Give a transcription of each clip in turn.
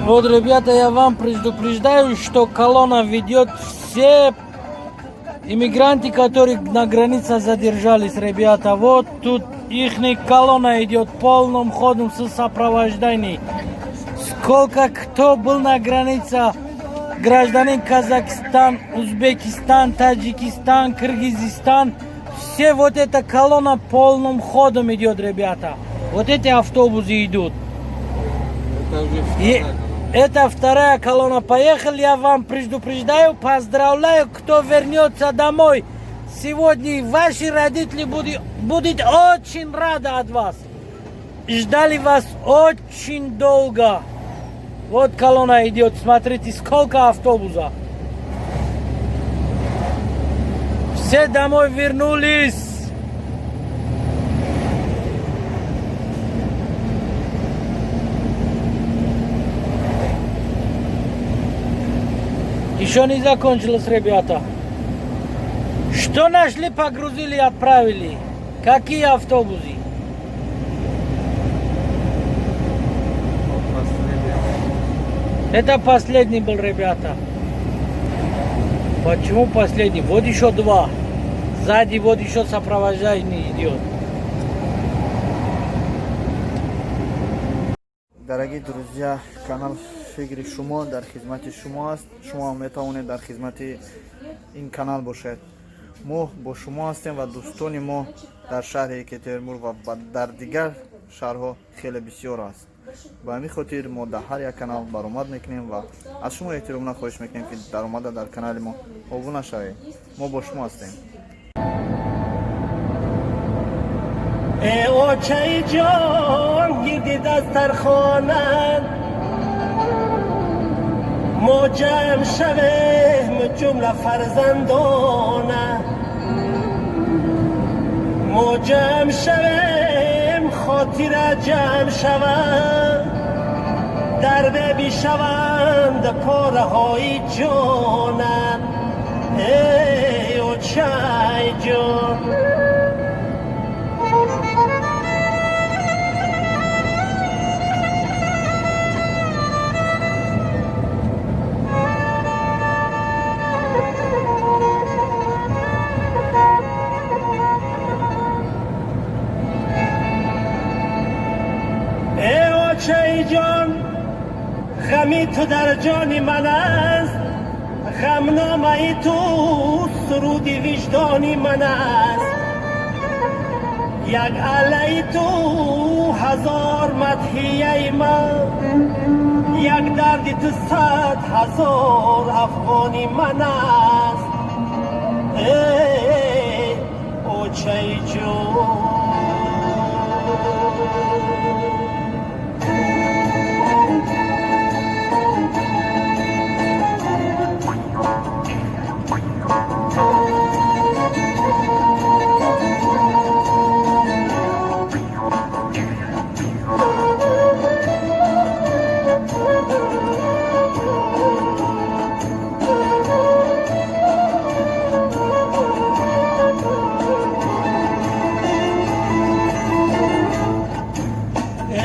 Вот, ребята, я вам предупреждаю, что колонна ведет все иммигранты, которые на границе задержались, ребята. Вот тут их колонна идет полным ходом с сопровождением. Сколько кто был на границе, гражданин Казахстан, Узбекистан, Таджикистан, Кыргызстан, все вот эта колонна полным ходом идет, ребята. Вот эти автобусы идут. Это уже И вторая колонна. Это вторая колонна. Поехали, я вам предупреждаю, поздравляю, кто вернется домой. Сегодня ваши родители будут очень рады от вас. Ждали вас очень долго. Вот колонна идет, смотрите, сколько автобусов. Все домой вернулись. Еще не закончилось, ребята. Что нашли, погрузили, отправили. Какие автобусы? Вот последний. Это последний был, ребята. Почему последний? Вот еще два. Сзади вот еще сопровождение идет. Дорогие друзья, канал Фикри Шумо дар хизмати шумо аст. Шумо ҳам метавонед дар хизмати ин канал бошед. Мо бо шумо ҳастем ва дӯстони мо дар шаҳри Екатеринбург ва дар дигар шаҳрҳо хеле бисёр аст. Ба ҳамин хотир мо дар ҳар як канал баромад мекунем ва аз шумо эҳтиромона хоҳиш мекунем, ки даромада дар канали мо обуна шавед. Мо бо шумо ҳастем. Э очаи ҷон, гирди дастархонат мо ҷамъ шавем, ҷумла фарзандона мо ҷамъ шавем, хотира ҷамъ шаванд, дарде бишаванд пораҳои ҷонам, эй очай ҷон. Э очаи ҷон, ғами ту дар ҷони ман аст, ғамномаи ту суруди виҷдони ман аст, як аллаи ту ҳазор мадҳияи ман, як дарди ту 100 000 афғони ман аст, эй очаи ҷон.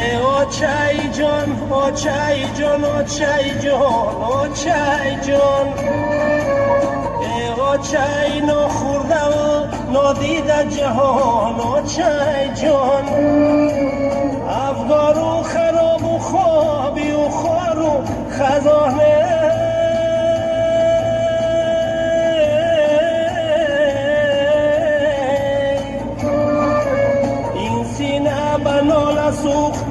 Э очаи ҷон, очаи ҷон, очаи ҷон, очаи ҷон, э очаи нохӯрдаву нодида ҷаҳон, очаи ҷон, афгору харобу хобию хору хазоне. Ин сина ба нола сӯхт,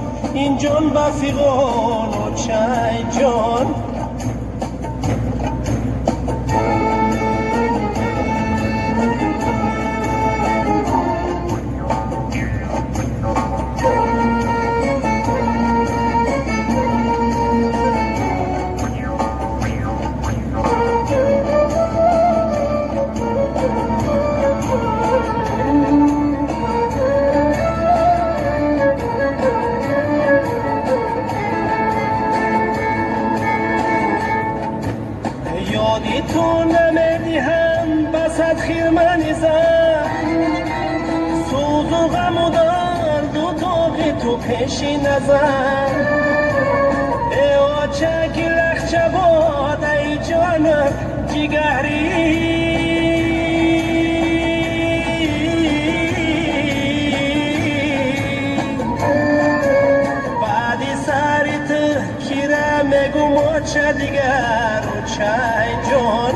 ин ҷон ба фиғон, очай ҷон. Ёди ту намедиҳам басад хирмани зан, сӯзу ғаму дарду доғи ту пеши назар, э оча. Оча дигар, очай ҷон.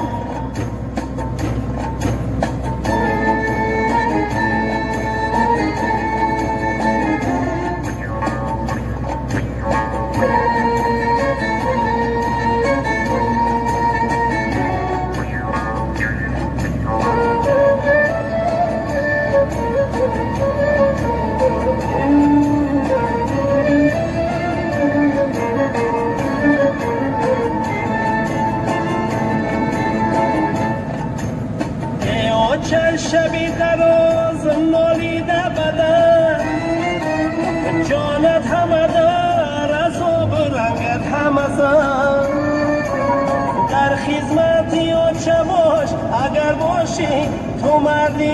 Оча, шаби дароз нолида бадан, ҷонат ҳама дар азоб, рангат ҳама зан. Дар хизмати оча бош, агар бошӣ ту марди.